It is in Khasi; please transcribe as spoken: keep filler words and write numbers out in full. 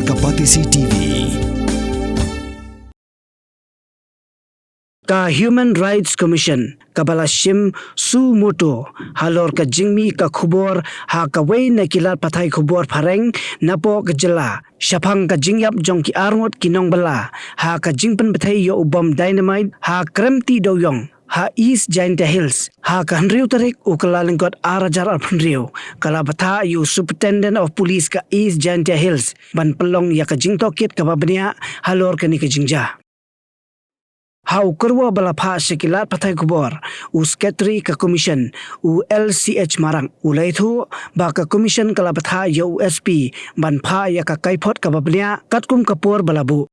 Ka Batesi T V. Ka Human Rights Commission kaba la shim suo motu halor ka jingmih ka khubor ha kawei na ki lad pathai khubor phareng napoh ka jylla shaphang ka jingïap jong ki arngut ki nongbylla ha ka jingpynbthei ïa u bom dynamite ha Krem Tih Dewiong ha East Jaintia Hills ha ka hynriew tarik u Kyllalyngkot ar hajar arphew hynriew. Ka la bthah ïa u Superintendent of Police ka East Jaintia Hills ban pynlong ïa ka jingtohkit kaba bniah halor kane ka jingjia. Ha u kyrwoh ba la phah sha ki lad pathai khubor, u Secretary ka Commission, u L C H Marak, u la ïathuh ba ka Commission ka la bthah ïa u S P ban phah ïa ka kaiphod kaba bniah katkum ka por ba la buh.